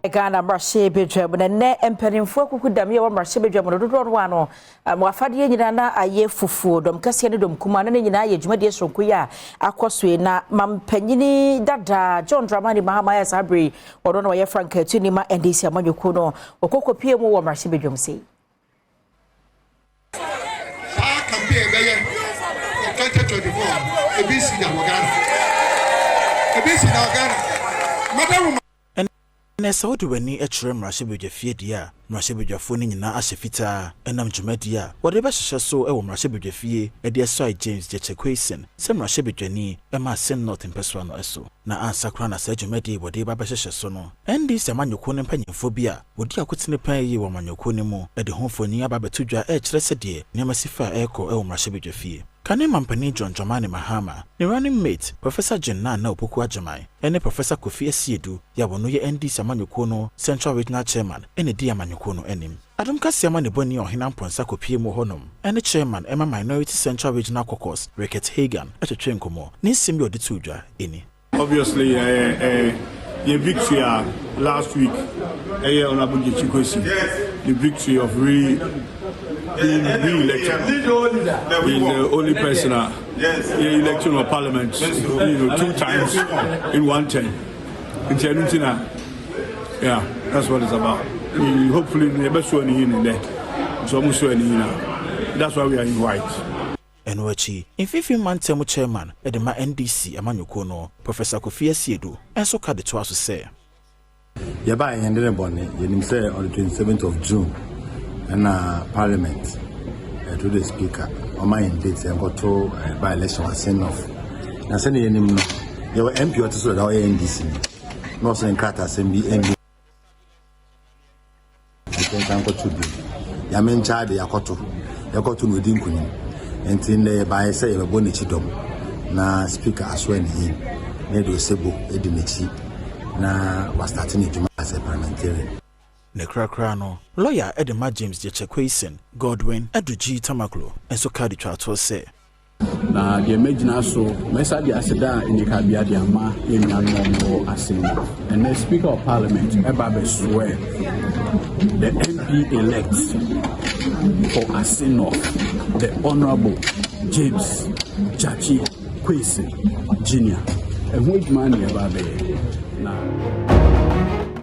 Ghana mmarahyɛbadwam na nnɛ mpanimfoɔ akuku dam yɛ wɔ mmarahyɛbadwam no dodoɔ no ano afadeɛ nyinaa na ayɛ fufuo, dɔm kɛseɛ ne dɔm kuma na ne nyinaa yɛ dwumadie soronko yi a akɔ so yi. Na mampanyini dada John Dramani Mahama ayɛ saa bere ɔno na ɔyɛ frankaatuni ma NDC amanyɔkuo no ɔkɔkɔpie mu wɔ mmarahyɛbadwam sei. Saa campaign bɛyɛ for 2024, ebi si da wɔ Ghana, ebi si da wɔ Ghana, madam. Ɛnɛ sɛ wode w'ani kyerɛ mmarahyɛbadwafie deɛ a, mmarahyɛbadwafoɔ no nyinaa ahyɛ fitaa ɛnam dwumadi a wɔde bɛhyehyɛ so wɔ mmarahyɛbadwafie de ɛsɔe James Gyakye Quayson sɛ mmarahyɛbadwani ɛma Assin North mpɛsoa no so. Na ansa koraa na saa dwumadi wɔde ba bɛhyehyɛ so no, NDC amanyɔkuo no mpanyimfoɔ bi a wɔdi akotene pan yi wɔ amanyɔkuo no mu de ho mfoni aba abɛto dwa ɛrekyerɛ sɛdeɛ nneɛma si fa a ɛrekɔ wɔ mmarahyɛbadwafie. Kane mampanin John Dramani Mahama ne running mate Professor Jane Naana Opoku Agyemang ne Professor Kofi Asiedu yɛ a wɔno yɛ NDC amanyɔkuo no Central Regional Chairman ɛna di amanyɔkuo no anim. Adom Kaseɛ ma ne bɔni Ɔhena Mpɔnsa kɔpie mu hɔnom ɛne Chairman ɛma Minority Central Regional Caucus, Rickett Hagan, ɛtwetwe nkɔmmɔ. Ne nsɛm bi a ɔde too dwa ɛni. Obviously, your victory last week, Honorable Gyakye Quayson, the victory of being re-elected. He's the only person elected of parliament two times in one term. Yeah, that's what it's about. Hopefully, the best one in there. So I'm sure that's why we are in white. Ɛno akyi, Mfimfini Mantam Chairman de ma NDC amanyɔkuo no, Professor Kofi Asiedu, nso ka de toa so sɛ Yɛbaa yɛn de ne bɔne, yɛnim sɛ on the 27th of June ɛna parliament through the speaker ɔma yɛn date yɛnkɔto by election Assin North. Na sɛne yɛnim no, yɛwɔ MP ɔte so dada, ɔyɛ NDC na ɔsɛ nkrataa asɛm bi ɛnni nsa nkɔto bi. Yame nkyɛn de yɛakɔto, yɛkɔto na ɔdi nkonim, nti nnɛ yɛbaeɛ sɛ yɛbɛbɔ n'akyi dɔm na speaker aso ne yin na yɛde osebo di n'akyi na wastart ne dwuma as a parliamentarian. Ne korakora no, lawyer de ma James Gyakye Quayson, Godwin Edudzi Tamaklo, nso ka de twa toɔ sɛ Na deɛ mɛgyina so mɛsa de aseda a nnikabea de ama yɛn nuanom a wɔwɔ Assin mu. Ɛnɛ Speaker of Parliament ɛba abɛswear the MP elect for Assin North, the Honourable James Gyakye Quayson Junior. Ɛho adwuma ne yɛba abɛyɛ na